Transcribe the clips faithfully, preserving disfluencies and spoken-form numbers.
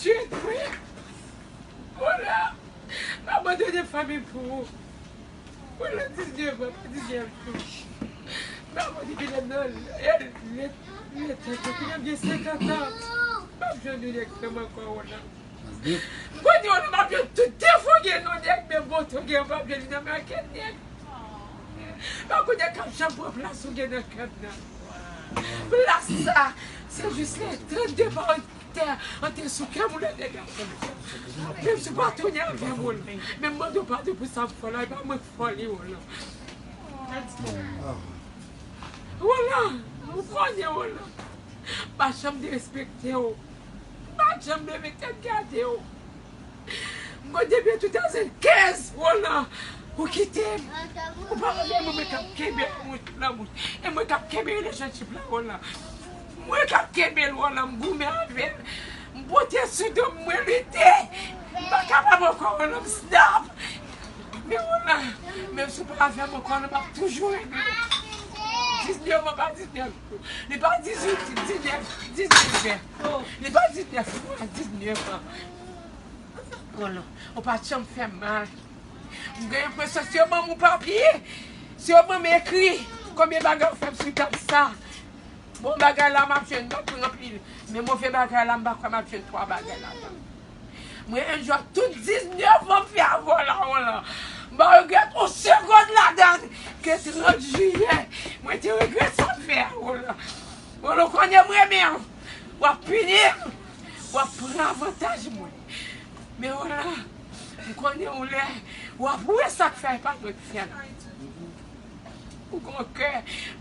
Tit wi. Roland, m abandone fanmi m pou ou. Roland, diznèf an, pa diznèf jou. M abandone nan lè, lè, lè tèt yo, kounye a m gen senkant an. M ap jwenn yon nèg frè m ankò, Roland. M konnen Roland, m ap jwenn tout defo gen nan nèg, men bote gen, m ap jwenn nan men ankenn nèg. M pa konnen k ap janm pran plas ou gen nan kè m nan. Plas sa, se jis lè trannde pa tè an te sou kè m, ou lè nèg ap fè m. Menm si w pa tounen avè m, Roland. Men m mande w padon pou sa m fè w la, e pa mwen k fè w li, Roland. Roland, ou konnen, Roland. M pa janm derespekte w. M pa janm leve tèt gade w. M konn depi two thousand kenz, Roland, ou kite m. Ou pa konnen mwen, mwen k ap kenbe lanmou, lanmou. E mwen k ap kenbe relationship la, Roland. Mwen k ap kenbe l, Roland, m goumen avè l. M pote sou do m, mwen lite. M pa kapab ankò, Roland, m stop. Men Roland, menm si w pa avè m ankò, Roland, m ap toujou renmen w. Diznèf an pa diznèf jou. Li pa dizuit, diznèf, diznèf. Li pa diznèf mwa, diznèf an. Roland, ou pa t janm fè m mal. M gen enpresyon se yo ban m yon papye, se yo ban m ekri konbyen bagay ou fè m sou tab sa. Bon bagay la m ap jwenn, m ap pran anpil. Men move bagay la, m pa kwè m ap jwenn twa bagay ladan. Mwen enjoy tout diznèf an m fè avè w la, Roland. M pa regrèt yon segonn ladan ke trant jiyè. Mwen te regrèt sa m fè a, Roland. Roland, ou konnen m renmen w. W ap pini m. W ap pran avantaj mwen. Men Roland, m konnen yon lè, w ap wè sa k fè e pa mwen k fè l. Ou gon kè.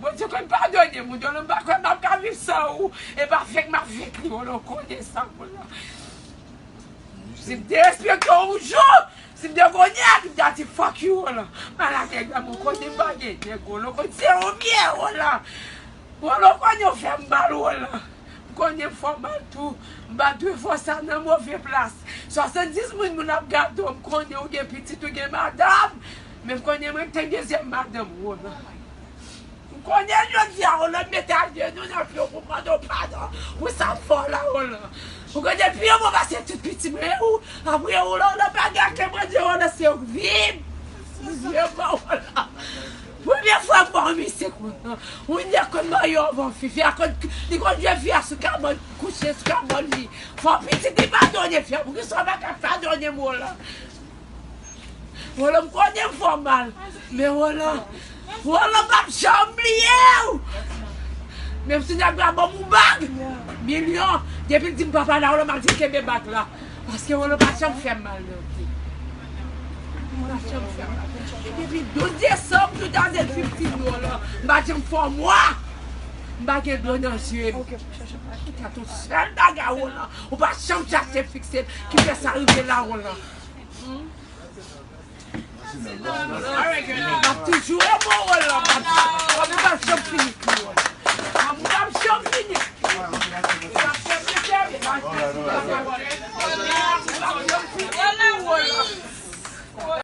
Bondye konn padone moun. Roland, m pa kwè m ap ka viv san ou. E pa fèk m ap fèk li, Roland, ou konnen sa, Roland. Si m derespekte w yon jou, si m te gon nèg, m ta di fuck you, Roland. Malad nèg la, mwen konnen m pa gen nèg, Roland, ou konn se ou m ye, Roland. Roland, ou konnen ou fè m mal, Roland. M konnen m fè w mal tou. M pa dwe fè w sa nan move plas. Swasanndis moun, moun ap gade w, m konnen ou gen pitit, ou gen madanm. Men m konnen mwen, m te gen dezyèm madanm, Roland. M konnen jodi a, Roland, m mete ajenou nan pye w pou mande w padon pou sa m fè w la, Roland. Ou konnen pi yo mwen pase tout pitit mwen, ou, apre ou, Roland, pa gen ankenn manje, Roland, se ou k viv. Dizyèm an, Roland. Premye fwa m wè yon misye konsa. Yon nèg konn marye anvan fi. Fi a konn, li konn jwe fi a sou kabòn, kouche sou kabòn li. Fò pitit li padone fi a. Poukisa w pa ka padone m, Roland? Roland, m konnen m fè w mal. Men Roland, Roland, m p ap janm bliye w. Menm si nèg la ban m yon bag milyon, depi l di m papa la, Roland, m ap di l kenbe bag la. Paske Roland pa t janm fè m mal, non. Pa t janm fè m mal. Depi douz desanm two thousand fifteen, Roland, m pa t janm fè w mwa. M pa gen dlo nan zye m. Ou te yon sèl bagay, Roland. Ou pa t janm chache fikse m. Ki fè sa rive la, Roland. M ap toujou renmen w, Roland. M ap, m ap janm fini pou ou.